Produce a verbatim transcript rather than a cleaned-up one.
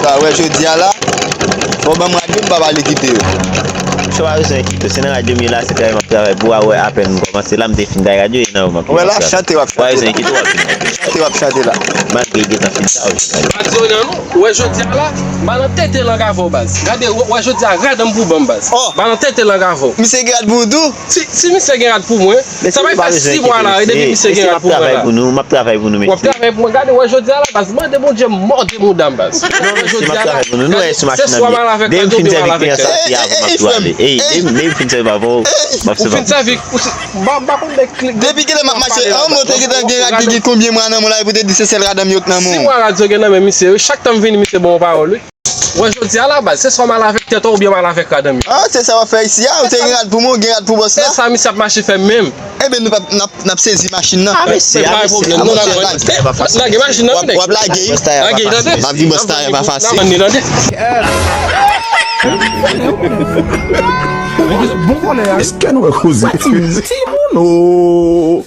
Sa wè jodi a la, fò ban m radyo m pa pale kite yo. Misye pa bezwen kite, se nan radyo m ye la, se travay m ap travay pou a wè apèn m kòmanse la, m te fin kay radyo e nan yo m ap. Wè la, chante w ap chante la. Chante w ap chante la. Malgre gentan fin sa, w ap chante. Pa di yo nan non, wè jodi a la, m pa nan tete lang avè w baz. Gade, wè jodi a, rad an m pou ban m baz. M pa nan tete lang avè w. Misye gen rad pou ou tou? Si, si misye gen rad pou mwen, sa bay fè sis mwa la, depi misye gen rad pou mwen la. M ap travay pou nou, m ap travay pou nou, mesye. W ap travay pou mwen. Gade, wè jodi a la, baz, mande Bondye mòde mouda m, baz. Non, mesye, m ap travay pou nou. Nou wè sou machin nan byen. Depi m fin sèvi kliyan sa, se avan m ap tou ale. Ey, depi m fin sèvi avè w, m ap sèvi. Ou fin sèvi, m pa konn de klik. Depi kilè m ap mache, an, mwen te gentan gen rad ki gen konbyen mwa nan mwen la, epi w te di se sèl rad an m yo k nan men w. Sis mwa rad yo gen nan men misye, wi. Chak tan m vini, misye ban w pawòl, wi. Wè jodi a la baz, se swa m al avèk tèt ou oubyen m al avèk rad an m yo. Ah, se sa w ap fè isi a, ou te gen rad pou mwen, ou gen rad pou bòs la. Se sa misye ap mache fè menm. Ebyen nou p ap, n ap, n ap sezi machin nan. Ah, mesye, pa gen pwoblèm, nou lage machin nan. W ap lage. Lage, tande. M ap di bòs tayè pa fasil. Èske nou wè koze? Timoun o.